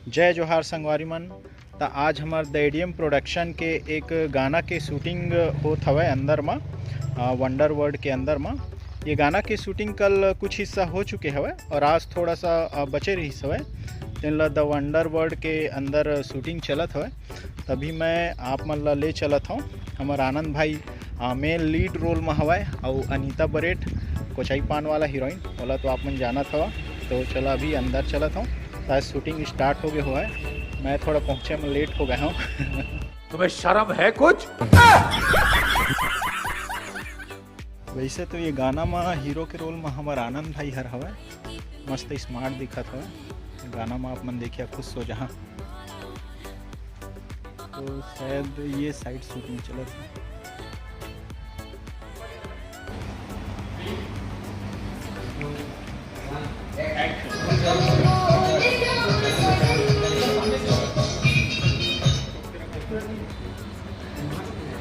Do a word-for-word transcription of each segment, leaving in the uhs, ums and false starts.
जय जोहार संगवारी मन। त आज हमर द एडीएम प्रोडक्शन के एक गाना के शूटिंग होत हवय अंदर म, अ, वंडर वर्ल्ड के अंदर म। ये गाना के शूटिंग कल कुछ हिस्सा हो चुके हवय और आज थोड़ा सा, अ, बचे रहिस हवय, तेन ल द वंडर वर्ल्ड के अंदर शूटिंग चलत हवय। तभी मैं आप मन ल ले चलत हौं। हमर आनंद भाई, अ, मेन लीड रोल म हवय, अउ अनीता बरेट, कोचई पान वाला हीरोइन, ओला तो आप मन जानत हव। तो चला अभी अंदर चलत हौं, शायद शूटिंग स्टार्ट हो गए हवय। मैं थोड़ा पहुँचे म लेट हो गए हौं। तुम्हें शर्म है कुछ? वैसे तो ये गाना म हीरो के रोल म हमर आनंद भाई हर हवय, मस्त स्मार्ट दिखत हवय। गाना म आप मन देखिया, खुश हो जहाँ। तो शायद ये साइड शूटिंग चलत हे।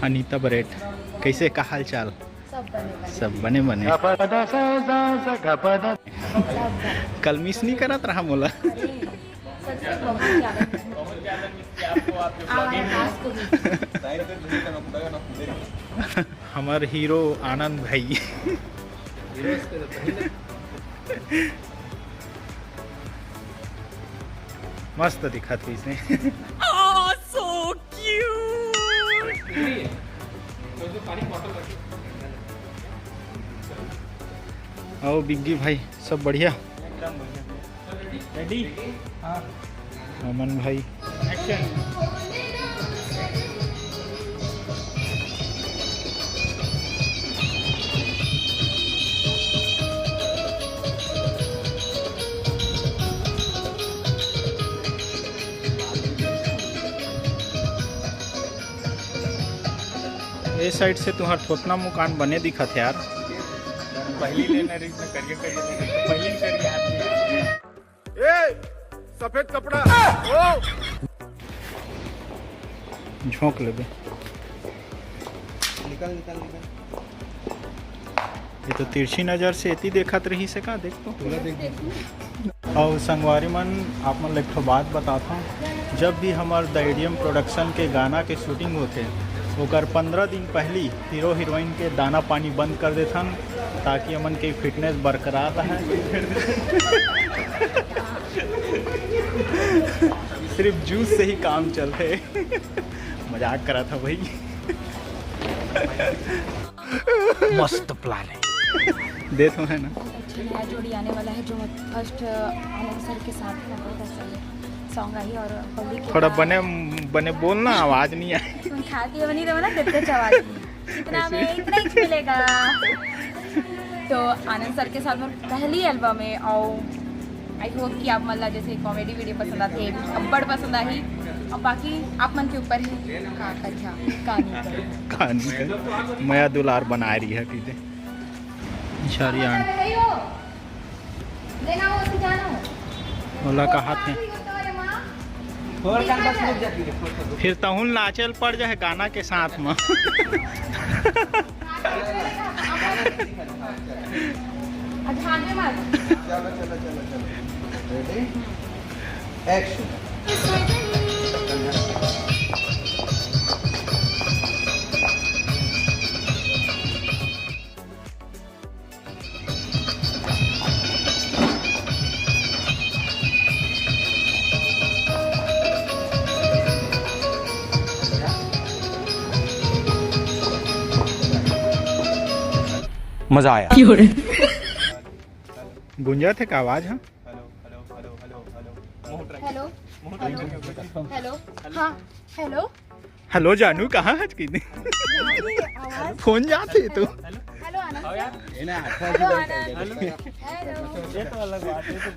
अनीता बरेट, कैसे, का हाल चाल? सब बने बने। सब बने बने। सब बने। कल मिस नहीं करत रहा मोला। अरे, सच में बहुत ज्यादा। आवाज को भी। हमर हीरो आनंद भाई। मस्त दिखत हे इसने। Oh, so cute। आओ बिग्गी भाई, सब बढ़िया? एकदम बढ़िया। रेडी? हाँ। अमन भाई। एक्शन। ए साइड से तुहार थोतना मुकान बने दिखत हे यार। पहली लेना रही, मैं करिया, करिया, करिया, पहली करिया आदमी। ए, सफेद कपड़ा, ओ! झोंक लेबे। निकल, निकल, निकल। ये तो तिरछी नजर से एती देखत रही से का, देख तो। पूरा देख। अउ संगवारी मन, आप मन ल एक ठो बात बताथंव, जब भी हमर द एडीएम प्रोडक्शन के गाना के शूटिंग होथे, ओकर पंद्रह दिन पहली हीरो हीरोइन के दाना पानी बंद कर देथन, ताकि हमन के फिटनेस बरकरार रहे। सिर्फ जूस से ही काम चलथे। मजाक करा था भाई। मस्त प्लान है। दे तो है ना। बहुत अच्छा नया जोड़ी आने वाला है, जो फर्स्ट आनंद सर के साथ में बहुत अच्छा सॉन्ग आई और पब्लिक के थोड़ा पास बने, बने बोल ना, आवाज नहीं आए। तुम खाती हो नहीं, तो ना देते अच्छा आवाज नहीं। इतना में ऐसे। इतना ही मिलेगा। तो आनंद सर के साथ में पहली एल्बम है और आई होप कि आप मन ला जैसे कॉमेडी वीडियो पसंद आथे, अब्बड़ पसंद आही। और बाकी आप मन के ऊपर ही का करिहा, का नहीं करिहा। कहानी का मया दुलार बनाए रही है, ठीक है। इशारी आन। लेना हो तो जाना हो। ओला कहा थे। थोड़ा काल बस रुक जाती है, थोड़ा सा रुक। फिर तहुल नाचल पड़ जाए गाना के साथ में। अच्छा, आगे मत। चलो, चलो, चलो, चलो। रेडी? एक्शन। मजा आया। गुंजा थे का आवाज? हाँ। Hello, hello, hello, hello, hello. Hello. Hello. हाँ, हेलो। हेलो जानू, कहाँ हच? फोन जात हे तो। हेलो आनंद। हेलो आनंद।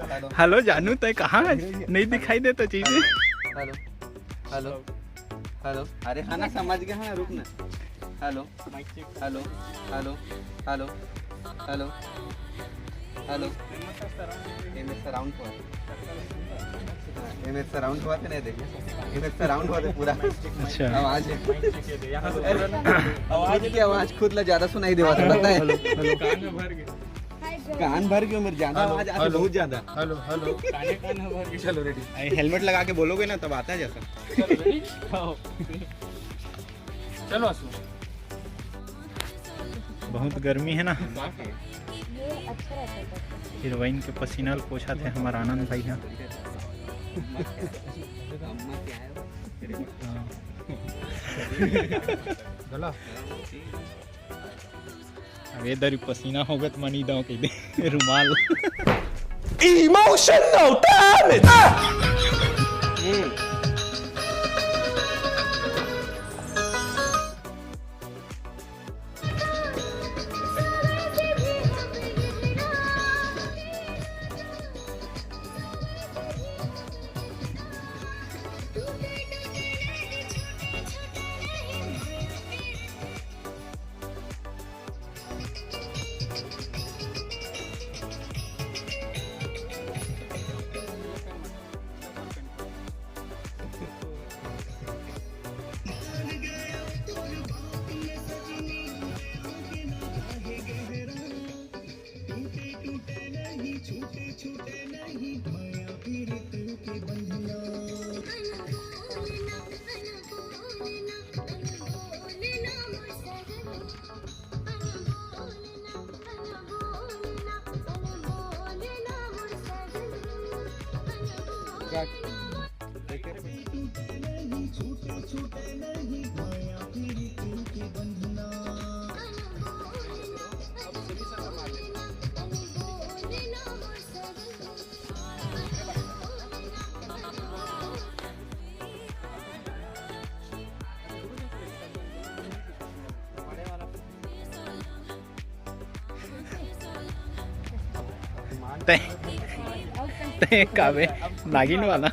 हेलो। हेलो जानू, तय कहाँ हच? नहीं दिखाई देता चीजें। Hello, hello, hello. अरे हाँ ना, समझ गया, हाँ, रुक ना। Hello. Hello, hello, hello, hello, hello. ये मेरे सराउंड हुआ। ये मेरे सराउंड हुआ थे, नहीं देखे। ये मेरे सराउंड हुआ थे पूरा। अच्छा। आवाज है। खुद की आवाज खुद ला ज्यादा सुनाई देवा था, पता है? Hello, hello. कान भर गयो मेरे, ज्यादा हेलो, आवाज आती, हेलो। बहुत ज्यादा। Hello, hello. चलो, रेडी। अरे, हेलमेट लगा के बोलोगे ना, तब आता है जैसा। चलो, रेडी? आओ। चलो, आसू। बहुत गर्मी है ना। ये अच्छा रहता है। हीरोइन के पसीना ल पोछत हे हमर आनंद भाई ह। हाँ। गला। अब ए दरी पसीना होगत मनी दो के दे रुमाल। Emotional damage! ते, ते कावे नागिन वाला।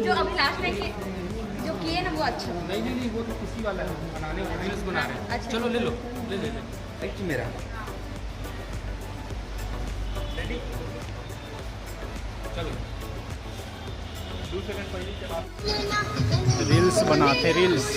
जो अभी लास्ट में के, जो किए ना, वो अच्छा। नहीं, नहीं, नहीं, वो तो खुशी वाला है, बनाने वाला, रील्स बना रहे हैं। अच्छा। चलो, ले लो, ले ले ले। थैंक यू मेरा। रेडी? चलो। दो सेकंड पहले चला। रील्स बनाते, रील्स।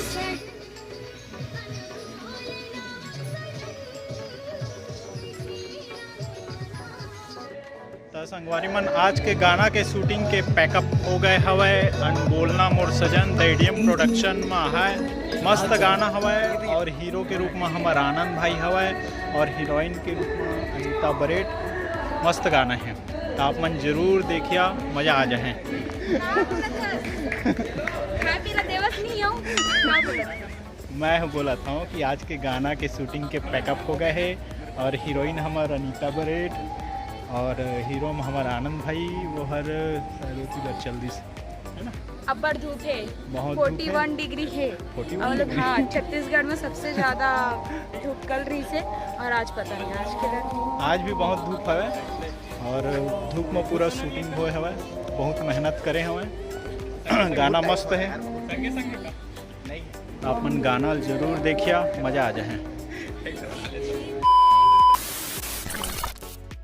त संगवारी मन, आज के गाना के शूटिंग के पैकअप हो गए हवय। अनबोलना मोर सजन द एडीएम प्रोडक्शन म है, मस्त गाना हवय और हीरो के रूप म हमर आनंद भाई हवय और हीरोइन के रूप म अनिता बरेट। मस्त गाना है, त आप मन जरूर देखिया, मजा आ जाए। खाए पीला देवस नहीं हूँ, ना बोलत। मैं बोलत हूँ कि आज के गाना के शूटिंग के पैकअप हो गए है और हीरोइन हमर अनिता बरेट और हीरो में हमर आनंद भाई, वो हर शायद ओती बर चल दिस, है ना? अब्बड़ धूप है, बहुत धूप है। फोर्टी वन डिग्री है। फोर्टी वन और डिग्री। हाँ, छत्तीसगढ़ में सबसे ज्यादा धूप कल रही से और आज पता नहीं, आज के दिन। आज भी बहुत धूप हवे और धूप में पूरा शूटिंग होए हवे, बहुत मेहनत करे हवे। गाना मस्त है। आप मन गाना ल जरूर देखिया, मजा आ जाए।